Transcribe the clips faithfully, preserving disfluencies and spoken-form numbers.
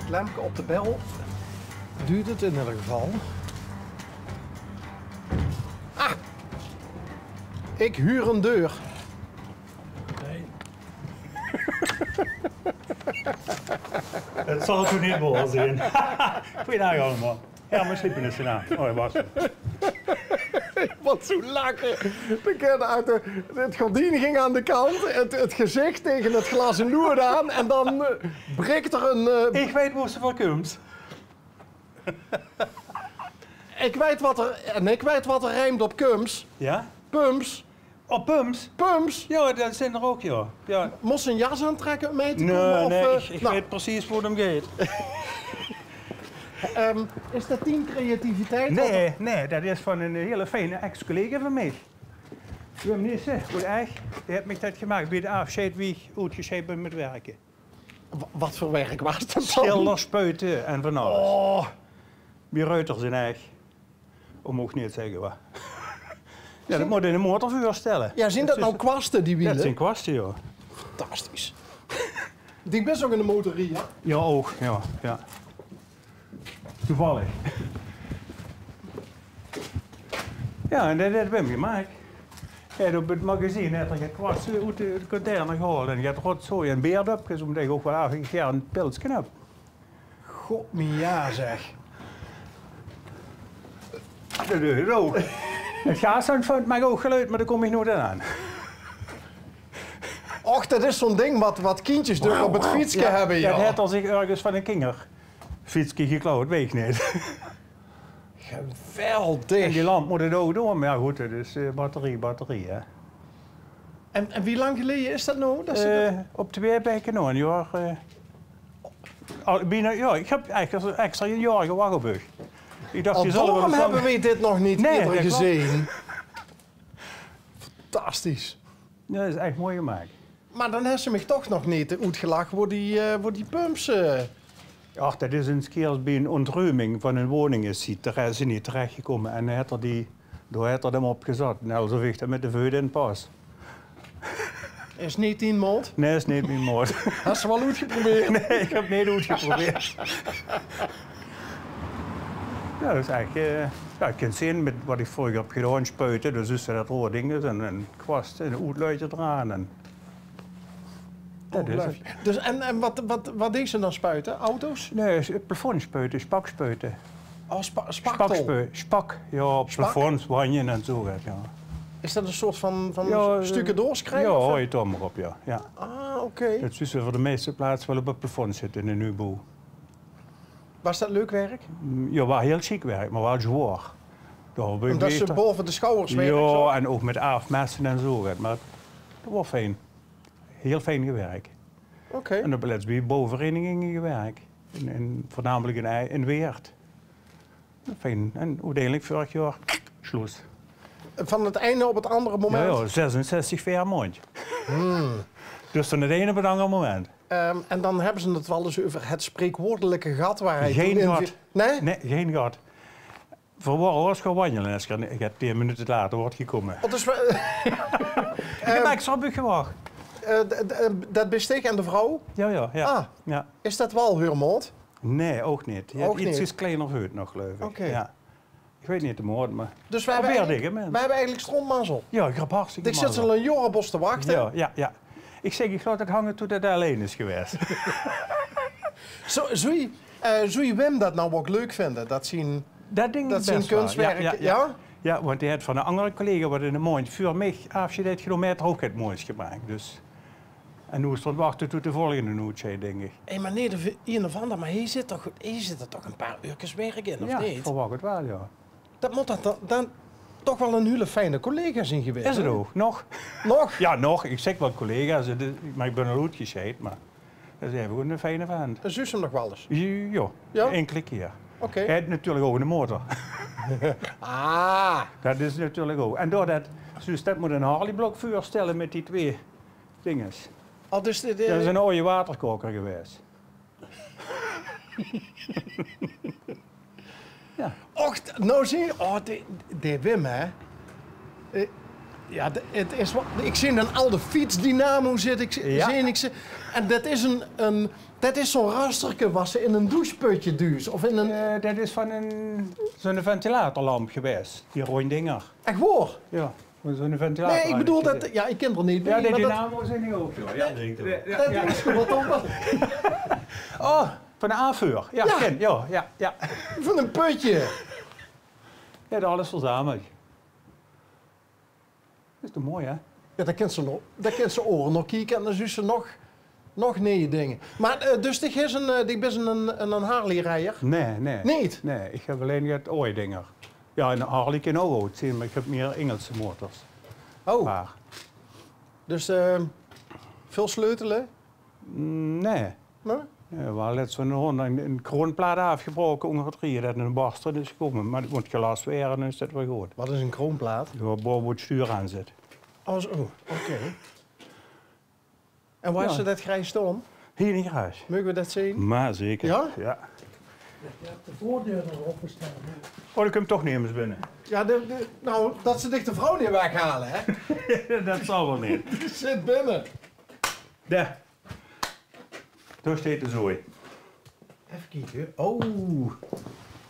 Klempke op de bel duut 't in eder geval. Ah! Ik huur een deur. Het zal toen niet waor zien. Goeiedag allemaal. Ja, maar sliepen is gedaan. Oh, dat was het. Wat zo'n lachen. De kin achter, het gordien ging aan de kant, het, het gezicht tegen het glazen loer aan en dan eh, breekt er een... eh, Ik weet wo ze veur kump. Ik weet wat er, en ik weet wat er rijmt op kums. Ja? Pums. Op pums? Pums. Ja, dat zijn er ook, ja. Ja. Mos een jas aantrekken om mee te komen? Nee, nee, eh, ik, ik weet precies wo het om geit. Ehm, is dat dien creativiteit? Nee, nee, dat is van een hele fijne ex-collega van mij. Wim Nissen, goed echt. Die heeft mij dat gemaakt bij de afscheid wie ik oetgesjeid ben met werken. Wa-, wat voor werk was dat dan? Schilders, spuiten en van alles. Oh. Wie Reuters in eig. Om ook niet te zeggen wat. Ja, dat moet je in de motor voorstellen. Ja, zien dat nou kwasten, die wielen? Dat zijn kwasten, joh. Fantastisch. Die best ook in de motor, ja? Ja, ook, ja, ja. Toevallig. Ja, en dat, dat ben ik gemaakt. Ja, op het magazine had er get kwasten uit de container gehaald. En get rotzooi en beerdupjes, omdat ik ook wel erg graag een pilsknap. God, mien ja zeg. Dat doe je ook. Het gaasandvoort maakt ook geluid, maar daar kom ik nooit aan. Och, dat is zo'n ding wat, wat kindjes dus op het fietske hebben, joh. Dat heeft er zich ergens van een kinderfietske geklauwd, weet ik niet. Geweldig. En die lamp moet het ook doen, maar ja, goed, het is eh, batterie, batterie, hè. En, en wie lang geleden is dat nou? Dat ze dat... Eh, op twee weken nou, een jaar. Eh, al, bijna, ja, ik heb eigenlijk extra een jaar gewacht op u. Ik dacht, al die zullen we daarom hebben we dit nog niet eerder gezien. Fantastisch. Ja, dat is echt mooi gemaakt. Maar dan hebben ze mij toch nog niet oetgelegd wo die, eh, wo die pumps eh, Ach, dat is eens keers bij een ontruiming van een woning is hij tere-, is hij niet terechtgekomen. En hij had er die, daar had er hem op gezet. Nou, alsof ik dat met de veut in pas. Is niet in maat? Nee, is niet mijn maat. Hast ze wel oetgeprobeerd? Nee, ik heb niet oetgeprobeerd. Ja, dat is eigenlijk, eh, ja, ik kan zien met wat ik vroeger heb gedaan, spuiten, dus is dat rood ding is en een kwast en een oetluidje eraan. En Dat is het. Dus, en, en wat, wat, wat deed ze dan spuiten? Auto's? Nee, is het plafond spuiten, spak spuiten. Oh, spa-, spaktel. Spak spui-, spak, ja, op plafonds, wanjen en zo get, ja. Is dat een soort van, van stukken doorschrijven? Ja, of? Hoor je toch maar op, ja. Ja. Ah, oké. Dat is dus voor de meeste plaatsen wel op het plafond zitten in de nieuwbouw. Was dat leuk werk? Mm, ja, wel heel chic werk, maar wel zwaar. Omdat ze boven de schouders werken, zo? Ja, en ook met aafmessen en zo get, maar dat was fijn. Heel fijn gewerkt. Oké. En op het laatst bij bouwverenigingen gewerkt. In, in, voornamelijk in, Ei- in Weert. Fijn. En uiteindelijk vorig jaar, sloes. Van het ene op het andere moment? Ja, ja, zesenzestig veer maand. Dus van het ene op het andere moment. Ehm, en dan hebben ze het wel eens over het spreekwoordelijke gat waar hij toen in viel. Geen gat. Nee? Nee, geen gat. V'r wore oors gaon wanjele es geer, geer tieën minute later waort gekomme. Oh, dus we, ik heb extra op uch gewacht. Eh, d-, d-, eh, dat bis dich en de vrouw? Ja, ja, ja. Ah, ja. Is dat wel heur maot? Nee, ook niet. Die heeft iets kleiner veut nog, geloof ik. Oké. Ja. Ik weet niet de maot, maar... Dus we hebben eigenlijk, we hebben eigenlijk stront mazzel. Ja, ik heb hartstikke mazzel. Ik zit al een jaorebos te wachten. Ja, ja, ja. Ik zeg, ik laat het hangen tot het alleen is geweest. Zo, zou je, eh, zou je Wim dat nou ook leuk vinden? Dat zien Dat dink ik best wel. Dat zien kunstwerken, ja? Ja, ja. Ja, want die had van een andere collega, wat in de maand voor mij afscheid heeft genomen, heeft er ook het moois gemaakt. Dus, en nu stond wachten tot de volgende nootje, denk ik. Hé, maar nee, de v-, een of ander, maar hier zit toch, hier zitten toch een paar uurtjes werk in, of niet? Ja, verwacht het wel, ja. Dat moet dat dan, dan toch wel een hele fijne collega zijn geweest, hè? Is het ook, nog. Nog? Ja, nog. Ik zeg wel collega's, het is, maar ik ben al oetgesjeid, maar... Dat is even goed een fijne vent. En zuus hem nog wel eens? Ja, ja? Enkele keer. Oké. Hij heeft natuurlijk ook een motor. Ah. Dat is natuurlijk ook. En doordat, zuus, dat moet een Harley-blok voorstellen met die twee dinges. Oh, dus de, de... Dat is een oude waterkoker geweest. Ja. Och, nou zie je, oh, de, de Wim, hè. Eh, Ja, de-, het is wa-, ik zeen dan al de fietsdynamo zit, ik z-, zeen ik ze. En det is een, een, det is zo'n rasterke wat ze in een doucheputje duus. Of in een... Eh, det is van een, zo'n ventilatorlamp gewaes, die rond dinger. Echt waor? Ja, van zo'n ventilator. Nee, ik bedoel det, ja, ik kin er niet bij, maar det... Ja, die dynamo zeen die ook, joh. Ja, det is gewoon wat op. Oh, van de aanvuur. Ja, ja. Ja, ja, ja. Van een putje. Ja, det alles verzameld. Is toch mooi, hè? Ja, dan kins se nog, dan kins se oor nog kieke en dan zuus se nog, nog neeje dinger. Maar, eh, dus dich is een, eh, dich bis een, een, een Harley-rijder? Nee, nee. Niet? Nee, ik heb alleen het ooi dinger. Ja, een Harley kin ook oud zien, maar ik heb meer Engelse motors. Oh. Maar... Dus, eh, veel sleutelen? Mm, nee. Nee? Nee, we hadden letst zo'n Honda, een, een kroonplaat afgebroken, onder het rieën, det een barst erin is gekomen. Maar die moet gelast worden, dan is det weer goed. Wat is een kroonplaat? Ja, boven het stuur aan zit. Oh, zo. Oké. En waar is det grijs staan? Hier in het garage. Mogen we det zien? Maar zeker. Ja? Ja. Ja, de voordeur nog opgesteld, hè? Oh, dan kump toch nemes binnen. Ja, de, de, nou, det ze dich de vrouw niet weghalen, hè? Det zal wel niet. Die zit binnen. Daar. Daar steet de zooi. Effe kieke. Oh,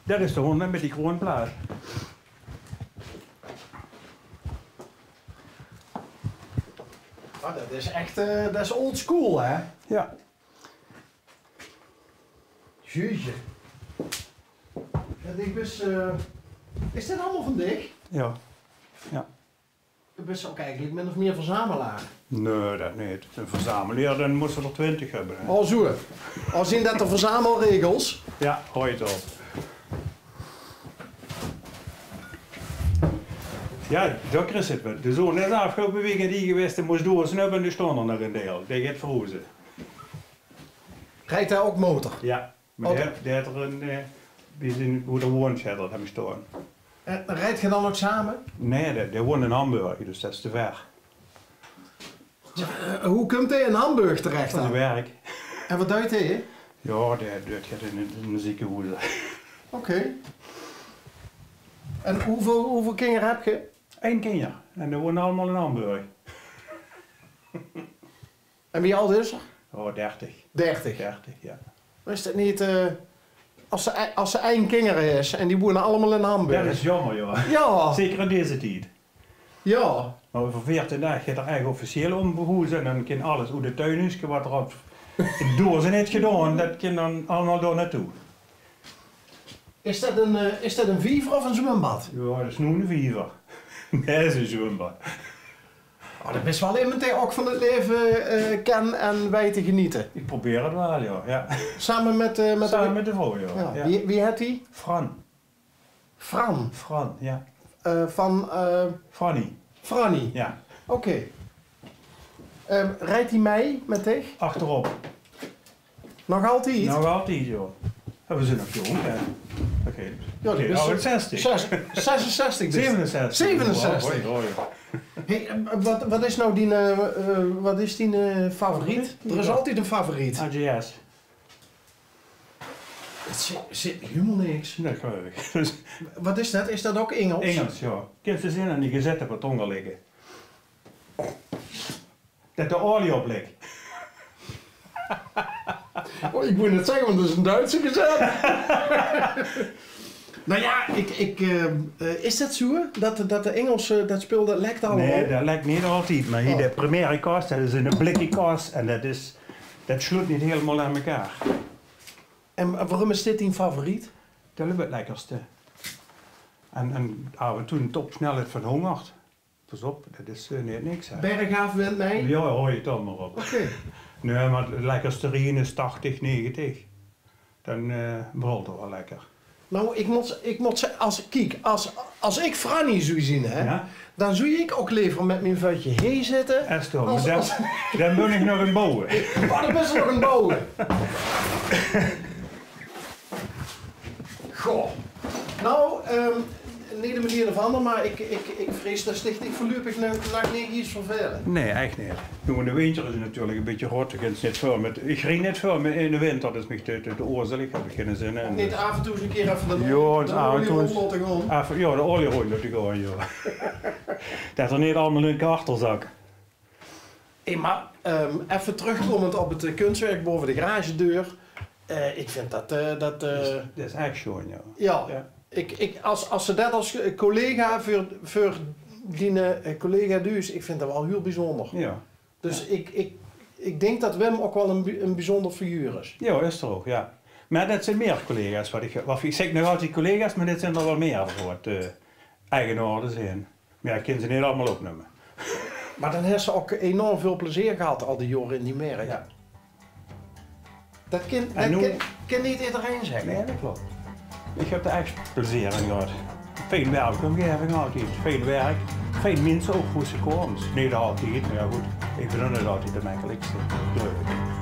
det is de Honda met die kroonplaat. Ah, det is echt, eh, det is old school, hè? Ja. Jeetje. Ja, ik wis, eh, is dit allemaal van dich? Ja. Ja. Dan bis se ook eigenlijk min of meer verzamelaar. Nee, det niet. Een verzamelaar, dan moest er twintig hebben, hè. Oh, zo. Al zien det de verzamelregels? Ja, hoort al. Ja, det is het wel. De zoon is afgelopen weekend hier gewaes, die moest doorsnuppen en die stond er nog een deel. Die gaat verhuizen. Rijdt hij ook motor? Ja. Maar die, die had er een, eh, die zien hoe de woont, had er hem staan. En rijdt ge dan ook samen? Nee, die, die woont in Hamburg, dus det is te ver. Ja, eh, hoe kump hij in Hamburg terecht dan? Van de werk. En wat duit hij? Ja, die, die gaat in, in een ziekenhuis. Oké. En hoeveel, hoeveel kinger heb ge? Eén kinger. En die woont allemaal in Hamburg. En wie oud is er? Oh, dertig. Dertig? Dertig, ja. Maar is det niet, eh, als ze, als ze ein kinger is en die wonen allemaal in Hamburg? Det is jammer, joh. Ja. Zeker in deze tijd. Ja. Maar over veertien dagen gaat er eigenlijk officieel ombehoezen en dan kan alles oet de tuinhuiske wat er op de dozen heeft gedaan, det kan dan allemaal door naartoe. Is det een, eh, is det een viever of een zwembad? Ja, det is nu een viever. Nee, det is een zwembad. Oh, det is wel iemand die ook van het leven, eh, kan en weet te genieten. Ik probeer het wel, ja. Ja. Samen met, eh, met Samen de, met de vrouw, ja. Ja. Ja. Wie, wie heet die? Fran. Fran? Fran, ja. Eh, van, eh, Franny. Franny? Ja. Oké. Ehm, rijdt die mee met dich? Achterop. Nog altied? Nog altied, joh. Ja, we zien nog jong, hè. Oké. Ja, die is zestig. Zes-, zesenzestig dus. Zevenenzestig. Zevenenzestig. Oh, oh, oh. Hey, eh, wat, wat is nou die, eh, eh, wat is die, eh, favoriet? Er is altied een favoriet. A J S. Het zit, zit helemaal niks. Nee, geloof ik. Wat is det? Is det ook Engels? Engels, ja. Kins se zien aan die gezette wat onder liggen. Det de olie op ligt. Oh, ik moet net zeggen, want det is een Duitse gezet. Nou ja, ik, ik, eh, eh, is det zo? Det, det de Engelse, det spul, det lekt allemaal? Nee, det lekt niet altied. Maar hier de Primera kast, det is een blikken kast en det is, det sloet niet helemaal aan elkaar. En waarom is dit dien favoriet? Det is het lekkerste. En, en af en toe een topsnelheid van honderd. Pas op, det is, eh, niet niks, hè. Bergaaf wint mee? Ja, hoor je het allemaal op. Oké. Nee, maar het lekkerste rieën is tachtig, negentig. Dan, eh, brult het wel lekker. Nou, ik moet, ik moet ze-, als, kiek, als, als ik Franny zou zien, hè, ja, dan zou ik ook liever met mijn vuutje hier zitten. Is toch, als, maar dan, als dan ben ik nog aan het bouwen. Oh, dan ben je nog aan het bouwen. Goh. Nou, ehm, niet de meneer ervan, maar ik, ik, ik vrees det dich dich voorlopig nog, nog niet iets vervelen. Nee, echt niet. Noe, in de winter is het natuurlijk een beetje rot. Ik kin niet veel met, ik rij niet veel met in de winter, dus mich te, te, te oerzelig, heb ik geen zin in. Niet af en toe eens een keer even de, ja, de olie rond laten gaan. Af, ja, de olie rond laten gaan, ja. Det er neet allemaol in kaart zak. Hey, maar ehm, effe trökkómmend op 't eh, kunstwerk baove de garagedeur. Eh, ik vind det, eh, det eh, Det is ech sjoon, jao. Jao, ik, ik, as, as ze det as eh, collega veur, veur diene eh, collega duus, ik vind det waal hiel bezunjer. Jao. Dus ik, ik, ik dink det Wim ok waal ein, be- ein bezunjer figuur is. Jao, is er ok, jao. Maar det zeen mier collega's wat ik, wat ik zeg nog altied collega's, maar dit zeen er waal mier wat eh eigenaarde zeen. Maar jao, ik kin ze neet allemaol opnumme. Maar dan hes se ok enorm veul plezeer gehad al die jaore in die merk. Jao. Det kin, En det noe kin, kin neet ederein zegge. Nee, det klop. Ik heb er ech plezeer in gehad. Fijn werkomgeving altied, fijn werk. Fijn minse ok, good ze kómme. Neet altied, maar jao, good. Ik bin neet altied de mekkelikste. Leuk.